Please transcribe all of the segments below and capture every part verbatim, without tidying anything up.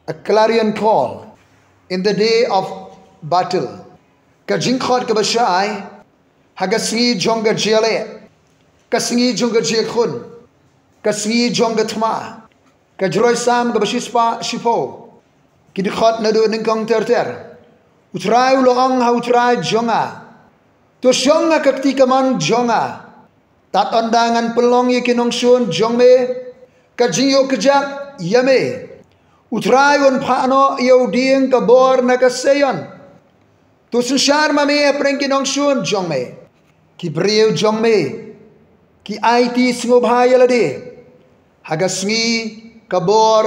A clarion call in the day of battle. Ka jingkhot kaba shai ha ka sngi jong ka jingïaleh, ka sngi jong ka jingïakhun, ka sngi jong ka thma. Ka jingrwai Salm kaba shispah shiphew, ki dkhot naduh nyngkong ter ter. U Trai u la ong ha U Trai jong nga, to shong ha ka kti kamon jong nga. Tad ynda ngan pynlong ïa ki nongshun jong me ka jingïoh kjat ïa me. U Trai un phah noh ïa u dieng ka bor na ka Seion. To synshar ma me hapdeng ki nongshun jong me. Ki briew jong me ki aiti sngewbha ïa lade ha ka sngi ka bor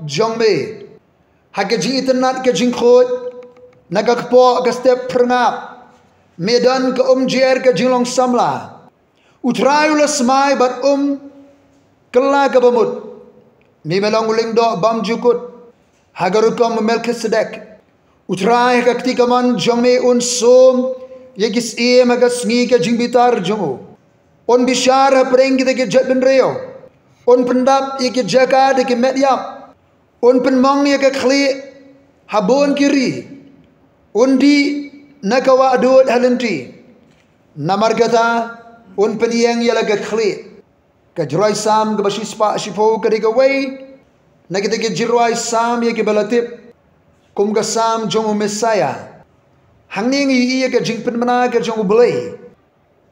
jong me. Ha ka jingitynnad ka jingkhuid na ka kpoh ka step phyrngap, me don ka umjer ka jinglong samla. U Trai u la smai bad um kylla kaba mut. Me me long u lyngdoh bymjukut ha ka rukom u Melkisedek. U Trai ha ka kti kamon jong me un sum ïa ki syiem ha ka sngi ka jingbitar jong u. Un bishar hapdeng kita ki jaitbynriew. Un pyndap ïa ki jaka da ki met ïap. Un pynmong ïa ka khlieh ha bun ki ri. Un dih na ka wah duid ha lynti. Namar kata un pynïeng ïa la ka khlieh. Ka jingrwai Salm kaba shispah shiphew ka dei kawei na kita ki jingrwai Salm ïa kiba la tip kum ka Salm jong u Messaïah. Hangne ngi ïohi ïa ka jingpynbna ka jong U Blei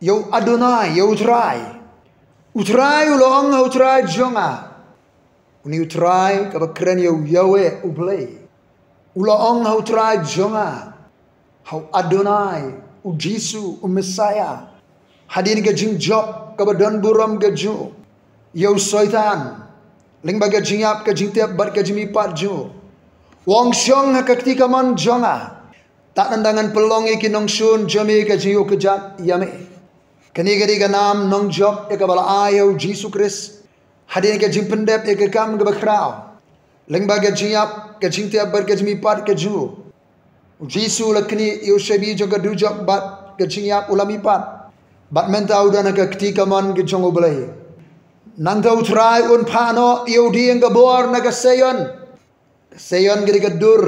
ïa u Adonai, ïa U Trai. U Trai u la ong ha U Trai jong nga. Une U Trai kaba kren ïa u Yahweh U Blei u la ong ha U Trai jong nga, ha u Adonai, U Jisu, U Messaïah. Hadien ka jingjop kaba don burom ka jong u ïa u Soitan, lyngba ka jingïap, ka jingtep bad ka jingmihpat jong u, u ong shong ha ka kti kamon jong nga. Tad ynda ngan pynlong ïa ki nongshun jong me ka jingïoh kjat ïa me. Kane ka dei ka nam nongjop ïa kaba la ai ïa u Jisu Khrist hadien ka jingpyndep ïa ka kam kaba khraw. Lyngba ka jingïap, ka jingtep bad ka jingmihpat ka jong u, u Jisu u la knieh ïa u shaibi jong ka dujok bad ka jingïap, u la mihpat. Bad mynta u don ha ka kti kamon ka jong U Blei. Nangta U Trai un phah noh ïa u dieng ka bor na ka Seion. Ka Seion ka dei ka dur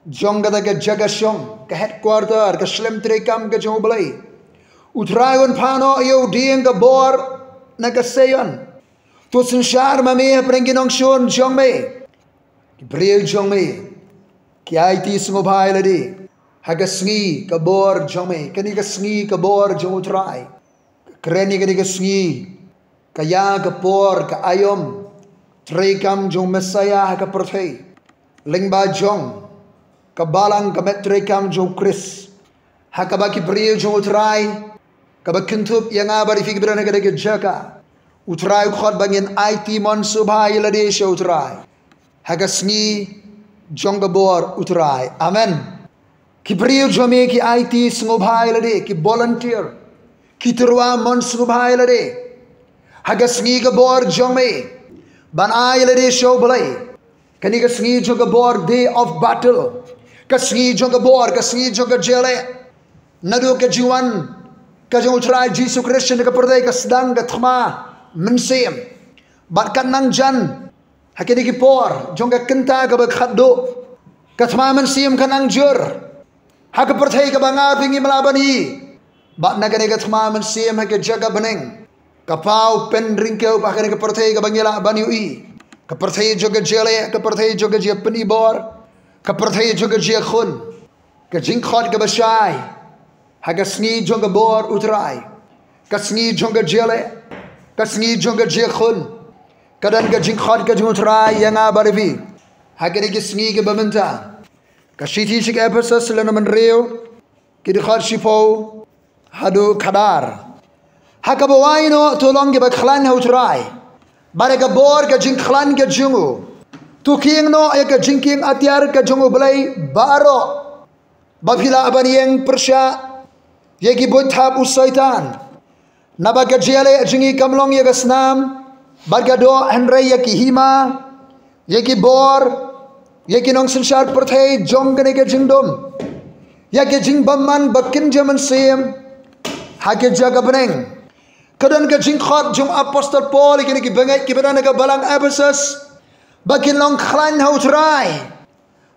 jong kata ka jaka shong, ka headquarter, ka shlem treikam ka jong U Blei. U Trai un phah noh ïa u dieng ka bor na ka Seion. To synshar ma me hapdeng ki nongshun jong me, ki briew jong me ki aiti sngewbha ïa lade ha ka sngi ka bor jong me. Kane ka sngi ka bor jong U Trai. Ka kren ïa kane ka sngi, ka ïa ka por, ka aïom treikam jong u Messaïah ha ka pyrthei, lyngba jong ka balang, ka met treikam jong u Khrist, ha kaba ki briew jong U Trai, kaba kynthup ïa nga bad ïa phi kiba don ha kane ka jaka, U Trai u khot ba ngin aiti mon sngewbha ïa lade sha U Trai ha ka sngi jong ka bor U Trai. Amen. Ki briew jong me ki aiti sngewbha ïa lade, ki volunteer, ki tyrwa mon sngewbha ïa lade ha ka sngi ka bor jong me, ban ai ïa lade sha U Blei. Kane ka sngi jong ka bor, day of battle, ka sngi jong ka bor, ka sngi jong ka jingïaleh. Naduh ka jingwan ka jong U Trai Jisu Khrist sha ka pyrthei, ka sdang ka thma mynsiem. Bad kan nang jan ha kine ki por jong ka kynta kaba khatduh, ka thma mynsiem ka nang jur ha ka pyrthei kaba nga bad phi ngim lah ban ïohi. Bad na kane ka thma mynsiem ha ka jaka bneng, ka paw pynryngkew ha kane ka pyrthei kaba ngi lah ban ïohi, ka pyrthei jong ka jingïaleh, ka pyrthei jong ka jingpynibor, ka pyrthei jong ka jingïakhun. Ka jingkhot kaba shai ha ka sngi jong ka bor U Trai, ka sngi jong ka jingïaleh, ka sngi jong ka jingïakhun, ka don ka jingkhot ka jong U Trai ïa nga bad ïa phi ha kine ki sngi kiba mynta. Ka shithi sha ki Ephesus lynnong hynriew, ki dkhot shiphew haduh khadar. Ha kaba wai noh, to long kiba khlaiñ ha U Trai bad ha ka bor ka jingkhlaiñ ka jong u. To kieng noh ïa ka jingkieng atiar ka jong U Blei baroh, ba phi lah ban ïeng pyrshah ïa ki buit thap u Soitan. Naba ka jingïaleh jong ngi kam long ïa ka snam bad ka doh, hynrei ïa ki hima, ïa ki bor, ïa ki nongsynshar pyrthei jong kane ka jingdum, ïa ka jingbymman ba kynja mynsiem ha ka jaka bneng. Ka don ka jingkhot jong u Apostol Paul ïa kine ki bangeit kiba don ha ka balang Ephesus, ba kin long khlaiñ ha U Trai,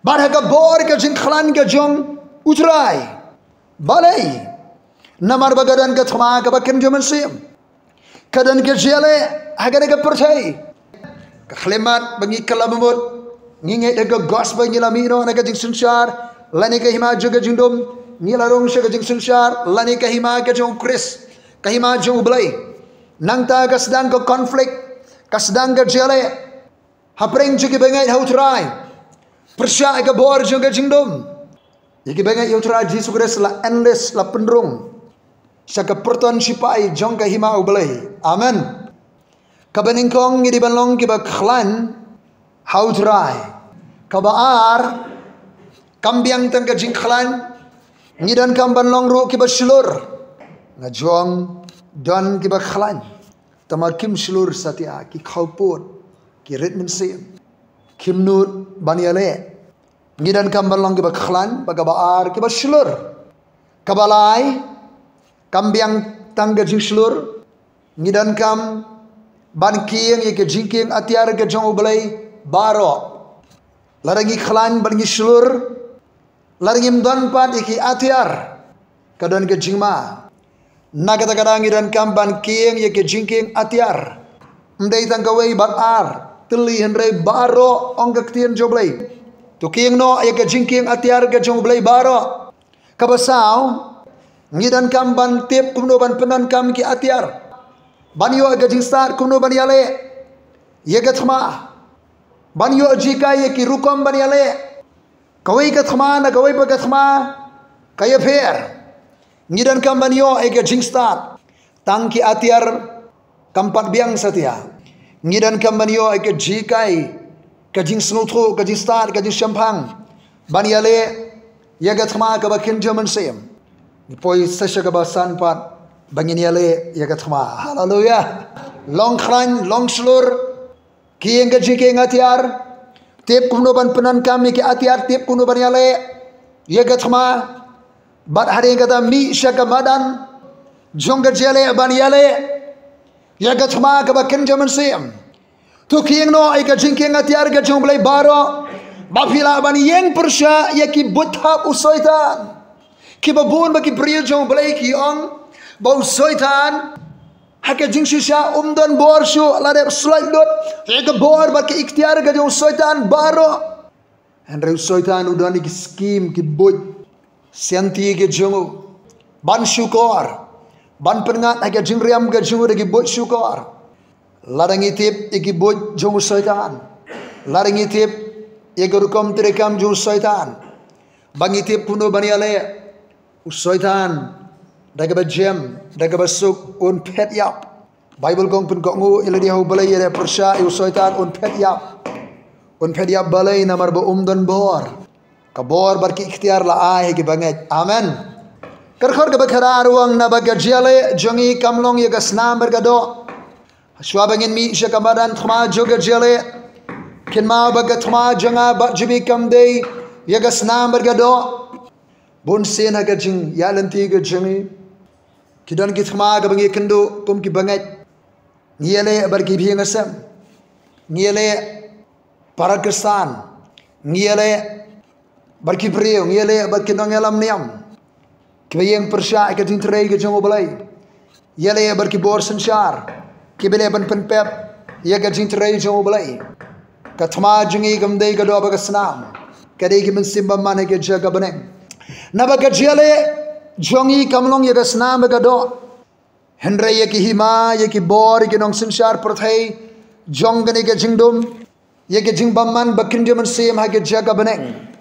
bad ha ka bor ka jingkhlaiñ ka jong U Trai. Balei? Namar ba ka don ka thma kaba kynja mynsiem. Ka don ka jia leh ha kane ka pyrthei. Ka khyllipmat ba ngi kylla mut, ngi ngeit ha ka gospel, ngi la mih noh na ka jingsynshar, lane ka hima jong ka jingdum, ngi la rung sha ka jingsynshar, lane ka hima ka jong U Khrist, ka hima jong U Blei. Nangta ka sdang ka conflict, ka sdang ka jia leh hapdeng jong ki bangeit ha U Trai, pyrshah ïa ka bor jong ka jingdum. Ïa ki bangeit ha U Trai Jisu Khrist la enlist, la pynrung sha ka pyrton shipai jong ka hima U Blei. Amen. Kaba nyngkong, ngi dei ban long kiba khlaiñ ha U Trai. Kaba ar, kam biang tang ka jingkhlaiñ, ngi donkam ban long ruh kiba shlur. Nga jong don kiba khlaiñ, tangba kim shlur satia, ki khawpud, ki rit mynsiem, kim nud ban ïaleh. Ngi donkam ban long kiba khlaiñ, bad kaba ar, kiba shlur. Kaba lai, kam biang tang ka jingshlur, ngi donkam ban kieng ïa ka jingkieng atiar ka jong U Blei baroh. Lada ngi khlaiñ bad ngi shlur, lada ngim don pat ïa ki atiar, ka don ka jingma. Na kata ka daw ngi donkam ban kieng ïa ka jingkieng atiar. Ym dei tang kawei bad ar, tylli, hynrei baroh, ong ka ktien jong U Blei. To kieng noh ïa ka jingkieng atiar ka jong U Blei baroh. Kaba saw, ngi donkam ban tip kumno ban pyndonkam ki atiar. Ban ïoh ïa ka jingstad kumno ban ïaleh ïa ka thma. Ban ïoh jinghikai ïa ki rukom ban ïaleh. Kawei ka thma na kawei pat ka thma ka ïapher. Ngi donkam ban ïoh ïa ka jingstad. Tang ki atiar kam pat biang satia. Ngi donkam ban ïoh ïa ka jinghikai, ka jingsngewthuh, ka jingstad, ka jingshemphang ban ïaleh ïa ka thma kaba kynja mynsiem. Ngi poi sa sha kaba san pat, ba ngin ïaleh ïa ka thma. Haleluya. Long khlaiñ, long shlur, kieng ka jingkieng atiar, tip kumno ban pyndonkam ïa ki atiar, tip kumno ban ïaleh ïa ka thma. Bad hadien kata mih sha ka madan jong ka jia leh ban ïaleh ïa ka thma kaba kynja mynsiem. To kieng noh ïa ka jingkieng atiar ka jong U Blei baroh, ba phi lah ban ïeng pyrshah ïa ki buit thap u Soitan. Kiba bun ba ki briew jong U Blei ki ong ba u Soitan ha ka jingshisha um don bor shuh, la dep slait lut ïa ka bor bad ka iktiar ka jong u Soitan baroh. Hynrei u Soitan u don ïa ki skim, ki buit, sianti ka jong u, ban shukor, ban pynngat ha ka jingriam ka jong u da ki buit shukor. Lada ngi tip ïa ki buit jong u Soitan, lada ngi tip ïa ka rukom treikam jong u Soitan, ba ngi tip kumno ban ïaleh, u Soitan da kaba jem, da kaba suk un phet ïap. Baibl ka ong pynkohnguh ïa lade ha U Blei, ïa lade pyrshah ïa u Soitan un phet ïap. Un phet ïap balei? Namar ba um don bor. Ka bor bad ki iktiar la ai ha ki bangeit. Amen. Ka dkhot kaba khatar u ong, naba ka jia leh jong ngi kam long ïa ka snam bad ka doh. Shuwa ba ngin mih sha ka madan thma jong ka jia leh, kynmaw ba ka thma jong nga bad jong phi kam dei ïa ka snam bad ka doh. Bunsien ha ka jingïaid lynti ka jong ngi, ki don ki thma kaba ngi kynduh kum ki bangeit. Ngi ïaleh bad ki bhieng asem. Ngi ïaleh para Khristan. Ngi ïaleh bad ki briew, ngi ïaleh bad ki nongïalam niam, kiba ïeng pyrshah ïa ka jingtrei ka jong U Blei. Ïaleh bad ki bor synshar, kiba leh ban pynpep ïa ka jingtrei jong U Blei. Ka thma jong ngi kam dei ka doh bad ka snam. Ka dei ki mynsiem bymman ha ka jaka bneng. Naba ka jia leh jong ngi kam long ïa ka snam bad ka doh, hynrei ïa ki hima, ïa ki bor, ïa ki nongsynshar pyrthei jong kane ka jingdum, ïa ka jingbymman ba kynja mynsiem ha ka jaka bneng.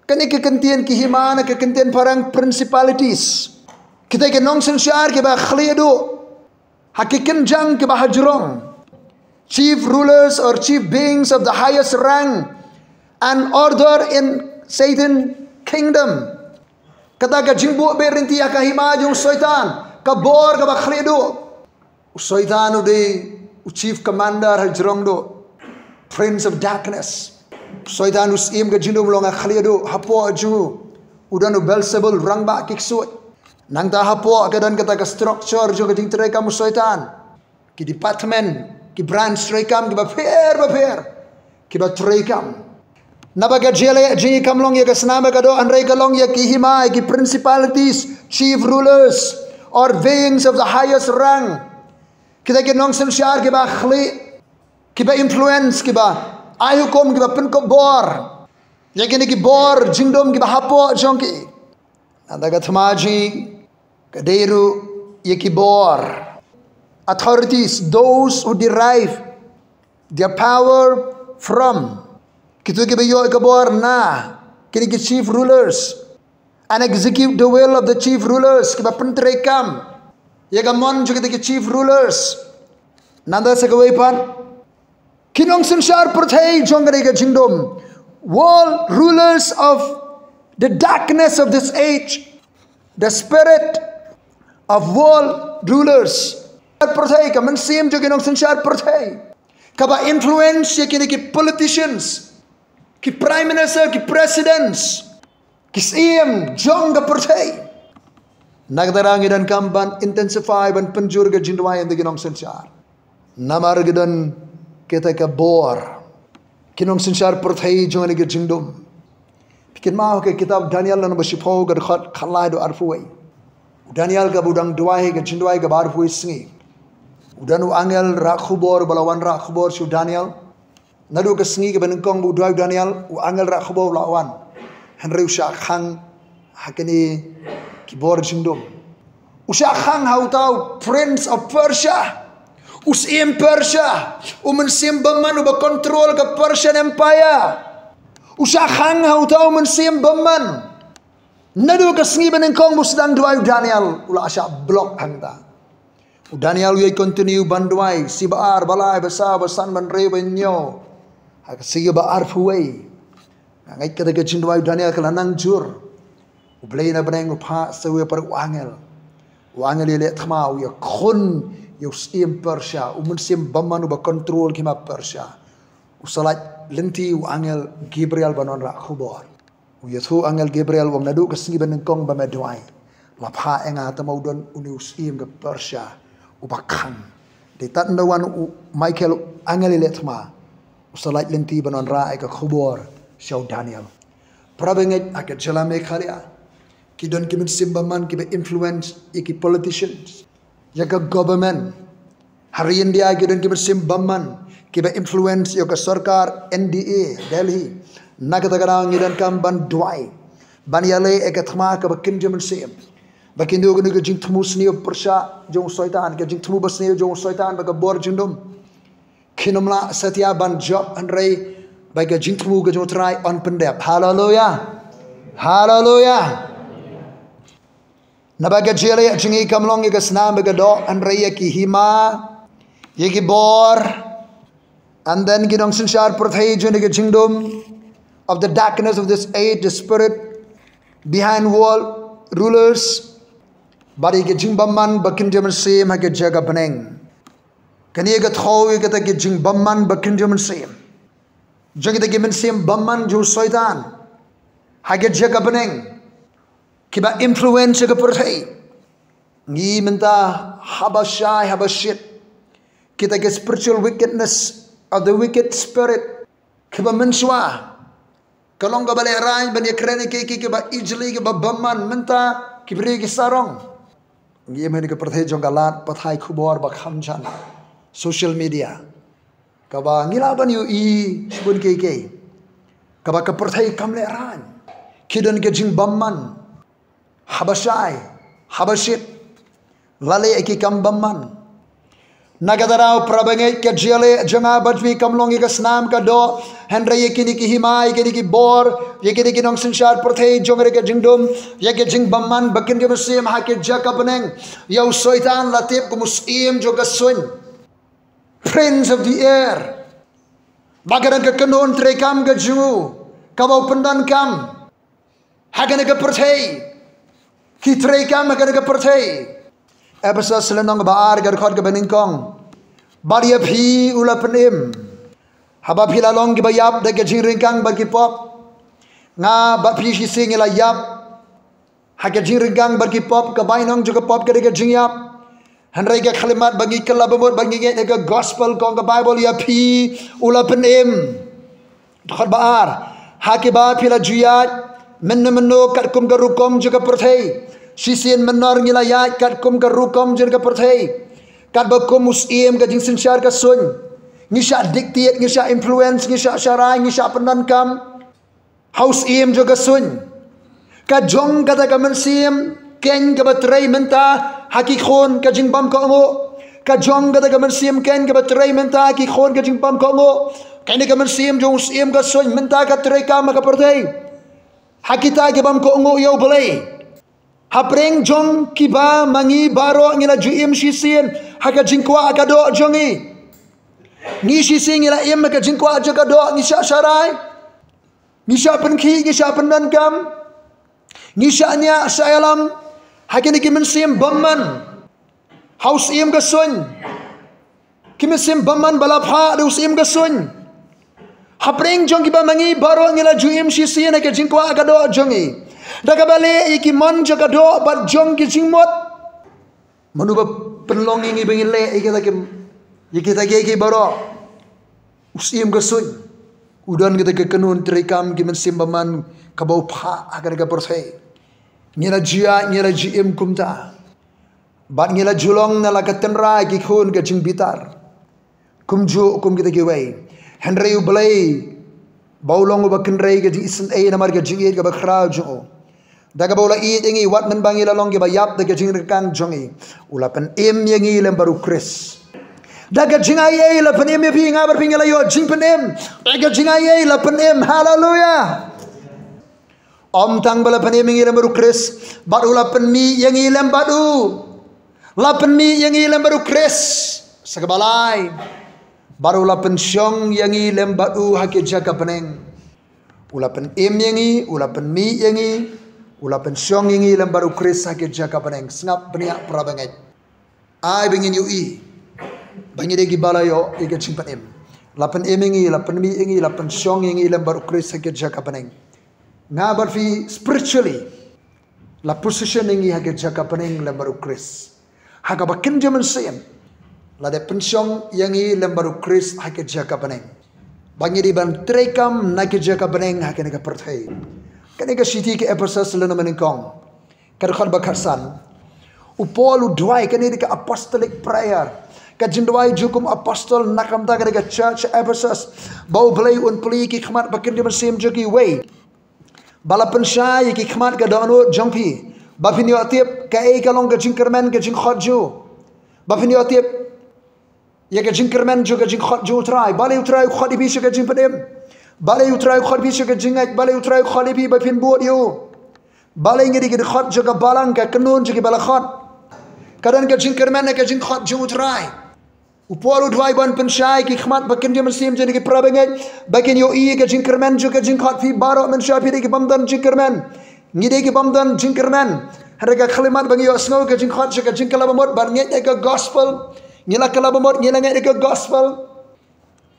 Kane ka kyntien ki hima na ka kyntien phareng principalities. Kita ki nongsynshar kiba khlieh duh ha ki kynjang kiba hajrong. Chief rulers or chief beings of the highest rank and order in Satan kingdom. Kata ka jingbuh beit ryntih ha ka hima jong u Soitan, ka bor kaba khlieh duh. U Soitan u dei u chief commander hajrong duh, prince of darkness. U Soitan u syiem ka jingdum long ha khlieh duh, hapoh jong u u don u Beelzebul, rangbah ki ksuid. Nangta hapoh ka don kata ka structure jong ka jingtreikam u Soitan, ki department, ki branch treikam kiba pher ba pher. kiba treikam. Naba ka jingïaleh jong ngi kam long ïa ka snam ka doh, hynrei ka long ïa ki hima, ïa ki principalities, chief rulers, or beings of the highest rank. Kita ki nongsynshar kiba khlieh, kiba influence, kiba ai hukum, kiba pynkup bor ïa kine ki bor jingdum kiba hapoh jong ki. Nangta ka thma jong ngi ka dei ruh ïa ki bor, authorities, those who derive their power from, kito kiba ïoh ka bor na kine ki chief rulers, and execute the will of the chief rulers, kiba pyntreikam ïa ka mon jong kita ki chief rulers. Nangta sa kawei pat, ki nongsynshar pyrthei jong kane ka jingdum, world rulers of the darkness of this age, the spirit of world rulers. Pyrthei, ka mynsiem jong ki nongsynshar pyrthei, kaba influence ïa kine ki politicians, ki prime minister, ki presidents, ki syiem jong ka pyrthei. Na kata ka daw ngi donkam ban intensify, ban pynjur ka jingduwai ïa ki nongsynshar. Namar ki don kita ka bor, ki nongsynshar pyrthei jong kane ka jingdum. Phi kynmaw ha ka kitab Daniel lynnong ba shiphew, ka dkhot khatlai haduh arphew wei. U Daniel kaba u dang duwai ha ka jingduwai kaba arphew wei sngi, u don u angel rah khubor ba la wan rah khubor sha u Daniel. Naduh ka sngi kaba nyngkong ba u duwai u Daniel, u angel rah khubor u la wan. Hynrei u shah khang ha kine ki bor jingdum. U shah khang ha uta u Prince of Persia, u syiem Persia, u mynsiem bymman uba control ka Persian Empire. U shah khang ha uta u mynsiem bymman. Naduh ka sngi ba nyngkong ba u sdang duwai u Daniel, u la shah block hangta. U Daniel u ïai continue ban duwai, sngi ba ar, ba lai, ba saw, ba san, ba hynriew, ba hynñiew. Ha ka sngi ba arphew wei, nga ngeit kata ka jingduwai u Daniel ka la nang jur. U Blei na bneng u phah sa uwei pat u angel. U angel u ïaleh thma, u ïakhun ïa u syiem Persia, u mynsiem bymman uba control ki hima Persia. U sa lait lynti u angel Gabriel ban wan rah khubor. U ïathuh angel Gabriel u ong naduh ka sngi ba nyngkong ba me duwai, la phah ïa nga, tangba u don une u syiem ka Persia uba khang. Dei tad ynda wan u Michael u angel ïaleh thma, u sa lait lynti ban wan rah ïa ka khubor sha u Daniel. Para bangeit, ha ka jylla Meghalaya ki don ki mynsiem bymman kiba influence ïa ki politicians, ïa ka government. Ha ri India ki don ki mynsiem bymman kiba influence ïa ka sorkar N D A Delhi. Na kata ka daw ngi donkam ban duwai, ban ïaleh ïa ka thma kaba kynja mynsiem, ba kin duh kane ka jingthmu sniew pyrshah jong u Soitan, ka jingthmu basniew jong u Soitan bad ka bor jingdum. Kin ym lah satia ban jop hynrei ba ka jingthmu ka jong u Trai yn pyndep. Haleluya. Haleluya. Naba ka jingïaleh jong ngi kam long ïa ka snam bad ka doh, hynrei ïa ki hima, ïa ki bor. And then ki nongsynshar pyrthei jong ka jingdum, of the darkness of this age, the spirit behind world rulers. Bad ïa ka jingbymman ba kynja mynsiem ha ka jaka bneng. Kane ka thew ïa kata ka jingbymman ba kynja mynsiem jong kita ki mynsiem bymman jong u Soitan ha ka jaka bneng, kiba influence ïa ka pyrthei. Ngi mynta haba shai haba shit, kita ki spiritual wickedness of the wicked spirit, kiba mynshuwa ka long kaba lehraiñ ban ïakren ïa kiei kiei kiba ijli, kiba bymman, mynta ki briew ki sarong. Ngi im ha kane ka pyrthei jong ka lad pathai khubor ba kham jan, social media, kaba ngi lah ban ïohi shibun kiei kiei kaba ka pyrthei kam lehraiñ. Ki don ka jingbymman haba shai haba shit, la leh ïa ki kam bymman. Na kata ka daw para bangeit, ka jingïaleh jong nga bad phi kam long ïa ka snam ka doh, hynrei ïa kine ki hima, ïa kine ki bor, ïa kine ki nongsynshar pyrthei jong ka jingdum, ïa ka jingbymman ba kynja mynsiem ha ka jaka bneng. Ïa u Soitan la tip kum u syiem jong ka suiñ, prince of the air. Ba ka dang ka kynhun treikam ka jong u kaba u pyndonkam ha kane ka pyrthei. Ki treikam ha kane ka pyrthei. Ephesos lynnong ba ar, ka dkhot kaba nyngkong. Bad ïa phi u la pynim, haba phi la long kiba ïap da ka jingryngkang bad ki pop. Nga bad phi shisien ngi la ïap ha ka jingryngkang bad ki pop. Ka bainong jong ka pop ka dei ka jingïap. Hynrei ka khyllipmat ba ngi kylla bamut ba ngi ngeit ha ka gospel kong ka Baibl, ïa phi u la pynim. Dkhot ba ar. Ha kiba phi la ju ïaid mynno mynno katkum ka rukom jong ka pyrthei. Shisien mynno ngi la ïaid katkum ka rukom jong ka pyrthei. Katba kum u syiem ka jingsynshar ka suiñ. Ngi shah dictate, ngi shah influence, ngi shah sharai, ngi shah pyndonkam ha u syiem jong ka suiñ. Ka jong kata ka mynsiem keiñ kaba trei mynta ha ki khun ka jingbymkohnguh. Ka jong kata ka mynsiem keiñ kaba trei mynta ha ki khun ka jingbymkohnguh. Kane ka mynsiem jong u syiem ka suiñ mynta ka trei kam ha ka pyrthei. Ha kita ki bymkohnguh ïa U Blei. Hapdeng jong kiba ma ngi baroh ngi la ju im shisien ha ka jingkwah ka doh jong ngi. Ngi shisien ngi la im ha ka jingkwah jong ka doh, ngi shah sharai. Ngi shah pynkhih, ngi shah pyndonkam. Ngi shah ñiah, shah ïalam. Ha kine ki mynsiem bymman. Ha u syiem ka suiñ. Ki mynsiem bymman ba la phah da u syiem ka suiñ. Hapdeng jong kiba ma ngi baroh ngi la ju im shisien ha ka jingkwah ka doh jong ngi. Da kaba leh ïa ki mon jong ka doh bad jong ki jingmut. Mano ba pynlong ïa ngi ba ngin leh ïa kita ki, ïa kita ki, ki baroh. U syiem ka suiñ. U don kita ki kynhun treikam ki mynsiem bymman kaba u phah ha kane ka pyrthei. Ngi la ju ïaid, ngi la ju im kumta. Bad ngi la ju long na la ka tynrai ki khun ka jingbitar. Kumjuh kum kita kiwei. Hynrei U Blei ba u long uba kynrei ka jingisynei namar ka jingïeit kaba khraw jong u. Da kaba u la ïeit ïa ngi wat mynba ngi la long kiba ïap da ka jingryngkang jong ngi, u la pynim ïa ngi lem bad U Khrist. Da ka jingaiei la pynim ïa phi, nga bad phi ngi la ïoh jingpynim. Da ka jingaiei la pynim. Haleluya. Ym tang ba la pynim ïa ngi lem bad U Khrist, bad u la pynmih ïa ngi lem bad u. La pynmih ïa ngi lem bad U Khrist. Sa kaba lai. Bad u la pynshong ïa ngi lem bad u ha ki jaka bneng. U la pynim ïa ngi, u la pynmih ïa ngi, u la pynshong ïa ngi lem bad U Khrist ha ki jaka bneng. Sngap bniah para bangeit. Ai ba ngin ïohi ba ngi dei kiba la ïoh ïa ka jingpynim. La pynim ïa ngi, la pynmih ïa ngi, la pynshong ïa ngi lem bad U Khrist ha ki jaka bneng. Nga bad phi spiritually la position ïa ngi ha ki jaka bneng lem bad U Khrist. Ha kaba kynja mynsiem la dep pynshong ïa ngi lem bad U Khrist ha ki jaka bneng. Ba ngi dei ban treikam na ki jaka bneng ha kane ka pyrthei. Kane ka shithi ki Ephesus lynnong ba nyngkong. Ka dkhot ba khatsan. U Paul u duwai, kane dei ka apostolic prayer. Ka jingduwai jong u kum apostol na ka bynta kane ka church Ephesus. Ba U Blei un plie ki khmat ba kynja mynsiem jong kiwei. Ba la pynshai ïa ki khmat ka dohnud jong phi. Ba phin ïoh tip kaei ka long ka jingkyrmen ka jingkhot jong u. Ba phin ïoh tip ïa ka jingkyrmen jong ka jingkhot jong U Trai. Balei U Trai u khot ïa phi sha ka jingpynim. Balei U Trai u khot ïa phi sha ka jingngeit. Balei U Trai u khot ïa phi ba phin bud ïa u. Balei ngi dei ki dkhot jong ka balang, ka kynhun jong kiba la khot. Ka don ka jingkyrmen ha ka jingkhot jong U Trai. U Paul u duwai ban pynshai ki khmat ba kynja mynsiem jong ki para bangeit. Ba kin ïohi ïa ka jingkyrmen jong ka jingkhot, phi baroh mynshuwa phi dei ki bym don jingkyrmen. Ngi dei ki bym don jingkyrmen. Hynrei ka khyllipmat ba ngi ïohsngew ka jingkhot jong ka jingkylla ba mut ban ngeit ïa ka gospel. Ngi la kylla ba mut, ngi la ngeit ïa ka gospel.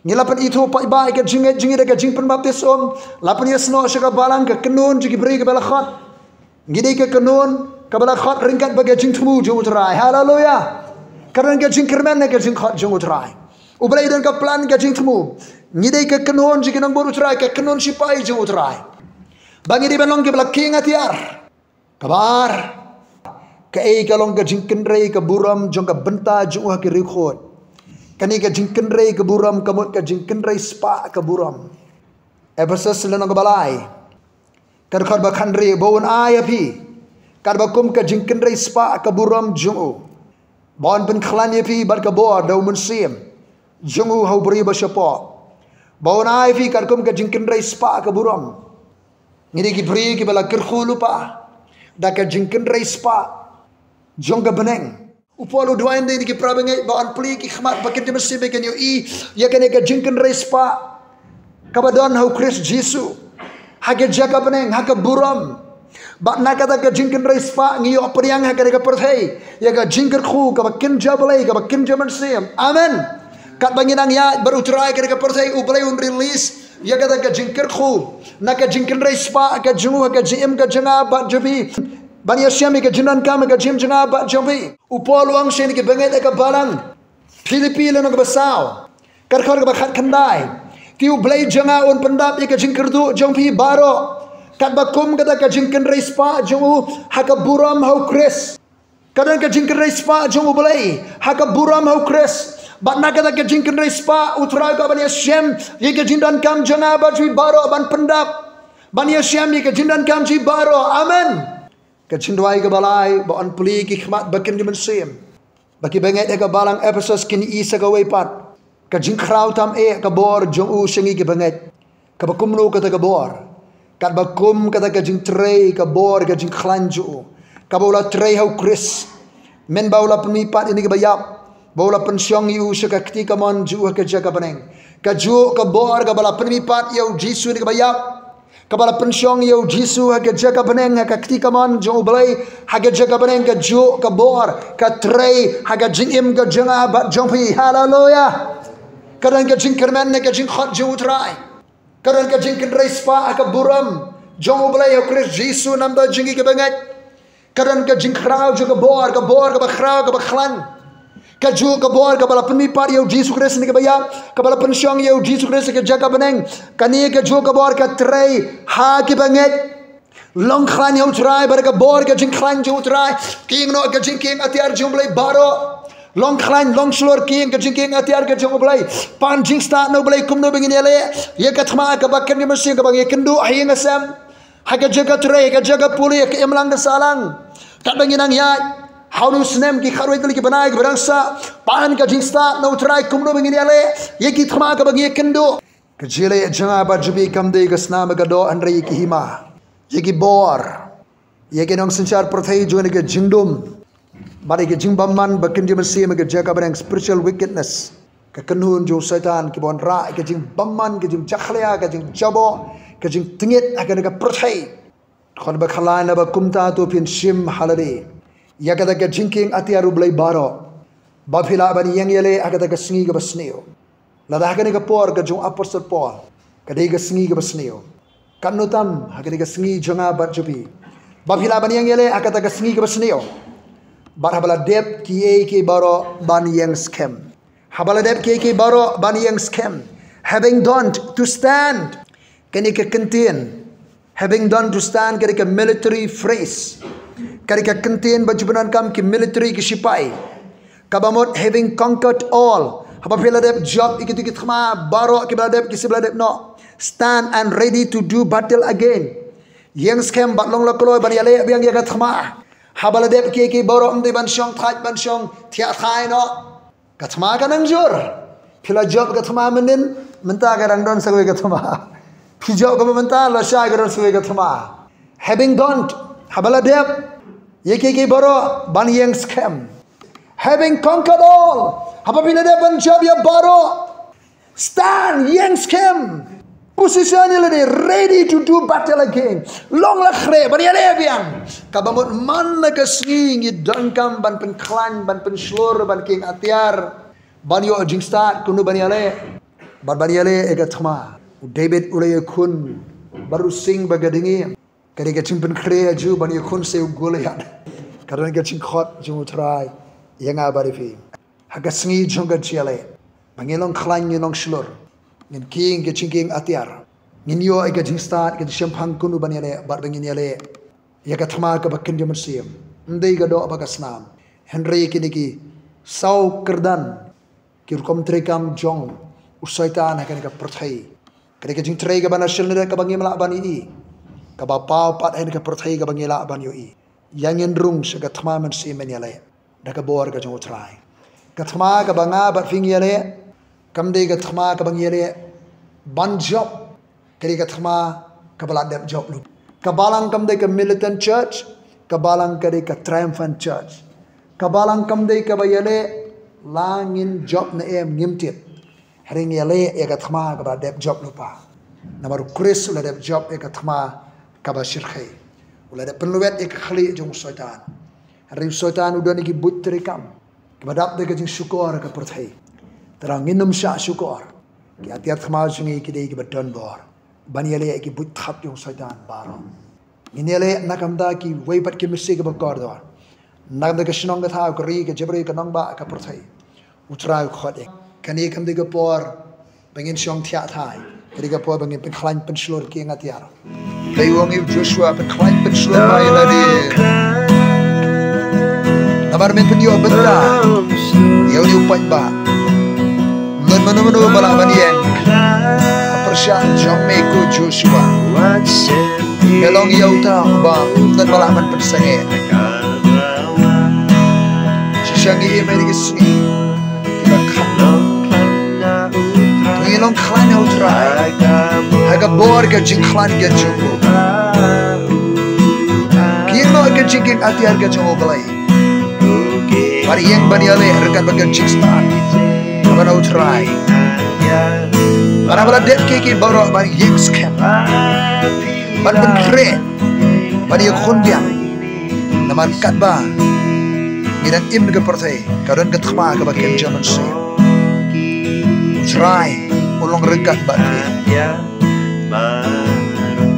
Ngi la pynithuh paidbah ïa ka jingngeit jong ngi da ka jingpynbaptis um. La pynïasnoh sha ka balang, ka kynhun jong ki briew kiba la khot. Ngi dei ka kynhun kaba la khot ryngkat bad ka jingthmu jong U Trai. Haleluya. Ka don ka jingkyrmen ha ka jingkhot jong U Trai. U Blei u don ka plan ka jingthmu. Ngi dei ka kynhun jong ki nongbud U Trai, ka kynhun shipai jong U Trai. Ba ngi dei ban long kiba la kieng atiar. Kaba ar. Kaei ka long ka jingkynrei ka burom jong ka bynta jong u ha ki riewkhuid. Kane ka jingkynrei ka burom ka mut ka jingkynrei spah ka burom. Ephesus lynnong kaba lai. Ka dkhot ba khathynriew, ba un ai ïa phi katba kum ka jingkynrei spah ka burom jong u. Ba un pynkhlaiñ ïa phi bad ka bor da U Mynsiem jong u ha u briew ba shapoh. Ba un ai ïa phi katkum ka jingkynrei spah ka burom. Ngi dei ki briew kiba la kyrkhu lypa da ka jingkynrei spah jong ka bneng. U Paul u duwai ïa ngi ki para bangeit ba un plie ki khmat ba kin ïohi, ba kin ïohi ïa kane ka jingkynrei spah kaba don ha U Khrist Jisu. Ha ka jaka bneng, ha ka burom. Bad na kata ka jingkynrei spah ngi ïoh pdiang ha kane ka pyrthei ïa ka jingkyrkhu kaba kynja Blei, kaba kynja mynsiem. Amen. Katba ngi nang ïaid bad U Trai ha kane ka pyrthei, U Blei un release ïa kata ka jingkyrkhu na ka jingkynrei spah ka jong u ha ka jingim ka jong nga bad jong phi. Ban ïashem ïa ka jingdonkam ha ka jingim jong nga bad jong phi. U Paul u ong sha ngi ki bangeit ha ka balang Philippi lynnong kaba saw, ka dkhot kaba khatkhyndai. Te U Blei jong nga un pyndap ïa ka jingkyrduh jong phi baroh, katba kum kata ka jingkynrei spah jong u ha ka burom ha U Khrist. Ka don ka jingkynrei spah jong U Blei ha ka burom ha U Khrist. Bad na kata ka jingkynrei spah U Trai u kwah ban ïashem ïa ka jingdonkam jong nga bad jong phi baroh, ban pyndap, ban ïashem ïa ka jingdonkam jong phi baroh. Amen. Ka jingduwai kaba lai: Ba yn plie ki khmat ba kynja mynsiem, ba ki bangeit ha ka balang Ephesus kin ïohi sa kawei pat ka jingkhraw tam eh ka bor jong u sha ngi ki bangeit. Kaba kumno kata ka bor? Katba kum kata ka jingtrei ka bor ka jingkhlaiñ jong u, kaba u la trei ha U Khrist, mynba u la pynmih pat ïa kine kiba ïap, ba u la pynshong ïa u sha ka kti kamon jong u ha ka jaka bneng. Kajuh ka bor kaba la pynmih pat ïa U Jisu na kiba ïap, kaba la pynshong ïa U Jisu ha ka jaka bneng, ha ka kti kamon jong U Blei ha ka jaka bneng. Kajuh ka bor ka trei ha ka jingim ka jong nga bad jong phi. Haleluya. Ka don ka jingkyrmen na ka jingkhot jong U Trai. Ka don ka jingkynrei spah ha ka burom jong U Blei ha U Khrist Jisu namar jong ngi ki bangeit. Ka don ka jingkhraw jong ka bor, ka bor kaba khraw kaba khlaiñ. Kajuh ka bor kaba la pynmih pat ïa U Jisu Khrist na kiba ïap, kaba la pynshong ïa U Jisu Khrist ha ka jaka bneng. Kane kajuh ka bor ka trei ha ki bangeit. Long khlaiñ ha U Trai bad ka bor ka jingkhlaiñ jong U Trai. Kieng noh ka jingkieng atiar jong U Blei baroh. Long khlaiñ, long shlur, kieng ka jingkieng atiar ka jong U Blei. Pan jingstad na U Blei kumno ba ngin ïaleh ïa ka thma kaba kynja mynsiem kaba ngi ïakynduh ha ïing ha sem, ha ka jaka trei, ha ka jaka pule, ha ka imlang ka sahlang. Katba ngi nang ïaid ha une u snem, ki khatwei tylli ki bnai kiba dang sah, pan ka jingstad na U Trai kumno ba ngin ïaleh ïa ki thma kaba ngi ïakynduh. Ka jingïaleh jong nga bad jong phi kam dei ka snam ka doh, hynrei ïa ki hima, ïa ki bor, ïa ki nongsynshar pyrthei jong kane ka jingdum, bad ïa ka jingbymman ba kynja mynsiem, ka jaka bneng, spiritual wickedness, ka kynhun jong u Soitan, kiba wanrah ïa ka jingbymman, ka jingjakhlia, ka jingjaboh, ka jingtngit ha kane ka pyrthei. Khun ba khlaiñ, naba kumta to phin shim ha lade ïa kata ka jingkieng atiar U Blei baroh, ba phi lah ban ïeng ïaleh ha kata ka sngi kaba sniew. Lada ha kane ka por ka jong u Apostol Paul ka dei ka sngi kaba sniew, katno tam ha kane ka sngi jong nga bad jong phi, ba phi lah ban ïeng ïaleh ha kata ka sngi kaba sniew. Bad haba la dep kiei kiei baroh ban ïeng skhem. Haba la dep kiei kiei baroh ban ïeng skhem. Having done to stand. Kane ka kyntien, having done to stand, ka dei ka military phrase. Ka dei ka kyntien ba ju pyndonkam ki military, ki shipai. Kaba mut, having conquered all. Haba phi la dep jop ïa kito ki thma baroh kiba la dep, ki shym la dep noh, stand and ready to do battle again. Ïeng skhem bad long la kloi ban ïaleh biang ïa ka thma. Haba la dep kiei kiei baroh, ym dei ban shong thait, ban shong thiah thai noh. Ka thma ka nang jur. Phi la jop ka thma mynhynnin, mynta ka dang don sa kawei ka thma. Phi jop ka mynta, lashai ka don sa kawei ka thma. Having done, haba la dep ïa kiei kiei baroh, ban ïeng skhem. Having conquered all, haba phi la dep ban jop ïa baroh, stand, ïeng skhem. Position ïa lade, ready to do battle again. Long la khreh ban ïaleh biang. Kaba mut man la ka sngi ngi donkam ban pynkhlaiñ, ban pynshlur, ban kieng atiar, ban ïoh jingstad kumno ban ïaleh. Bad ban ïaleh ïa ka thma. U David u la ïakhun bad u sing bad ka ding ïa ka dei ka jingpynkhreh jong u ban ïakhun sa ïa u Goliath. Ka don ka jingkhot jong U Trai ïa nga bad ïa phi. Ha ka sngi jong ka jingïaleh, ba ngin long khlaiñ, ngin long shlur, ngin kieng ka jingkieng atiar, ngin ïoh ïa ka jingstad, ka jingshemphang kumno ban ïaleh, bad ba ngin ïaleh ïa ka thma kaba kynja mynsiem. Ym dei ka doh bad ka snam, hynrei kine ki saw kyrdan, ki rukom treikam jong u Soitan ha kane ka pyrthei. Ka dei ka jingtrei kaba na shynrang kaba ngim lah ban ïohi, kaba paw pat ha kane ka pyrthei kaba ngi lah ban ïohi. Ïa ngin rung sha ka thma mynsiem ban ïaleh da ka bor ka jong U Trai. Ka thma kaba nga bad phi ngi ïaleh, kam dei ka thma kaba ngi ïaleh ban jop. Ka dei ka thma kaba la dep jop lypa. Ka balang kam dei ka militant church, ka balang ka dei ka triumphant church. Ka balang kam dei kaba ïaleh la ngin jop ne em, ngim tip. Hynrei ngi ïaleh ïa ka thma kaba la dep jop lypa. Namar U Khrist u la dep jop ïa ka thma kaba shyrkhei. U la dep pynlwet ïa ka khlieh jong u Soitan. Hynrei u Soitan u don ïa ki buit treikam kiba dap da ka jingshukor ha ka pyrthei. Te lada ngin ym shah shukor, ki atiar thma jong ngi ki dei kiba don bor ban ïaleh ïa ki buit thap jong u Soitan baroh. Ngin ïaleh na ka bynta kiwei pat ki mynsiem kiba kordor, na ka bynta ka shnong ka thaw, ka ri, ka jaitbynriew, ka nongbah, ka pyrthei. U Trai u khot ïa ngi. Kane kam dei ka por Ba ngin shong thiah thai. Ka dei ka por ba ngin pynkhlaiñ pynshlur ki ïing atiar. Ka ïa u ong ïa u Joshua, pynkhlaiñ pynshlur ba ïa lade. Namar men pynïoh bynta ïa une u paidbah. Ym don mano mano ba lah ban ïeng ha pyrshah jong me ko Joshua. Me long ïa uta uba ym don ba lah ban pynsangeh. Shisha ngi ïa me ïa ki sngi kiba kham long. To ngin long khlaiñ ha U Trai ha ka bor ka jingkhlaiñ ka jong u. Ngin long ka jingkieng atiar ka jong U Blei. Ban ïeng ban ïaleh ryngkat bad ka jingstad kaba na U Trai. Ban ym lah dep ki ki baroh ban ïeng skhem, ban pynkhreh, ban ïakhun biang. Namar katba ngi dang im ha ka pyrthei ka don ka thma kaba kim jong mynsiem. U Trai u long ryngkat bad phi.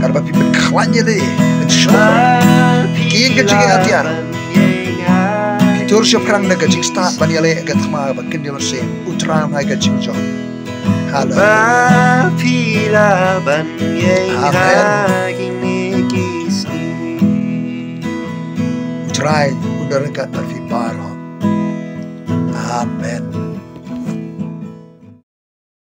Katba phi pynkhlaiñ ïaleh, pynshlur, ki ïing ka jingïeng atiar, ki tur shaphrang da ka jingstad ban ïaleh ka thma ba kim jong mynsiem. U Trai u ai ka jingjop. Haleluya. Ba phi lah ban ïeng ha kine ki sngi. U Trai u don ryngkat bad phi baroh. Amen.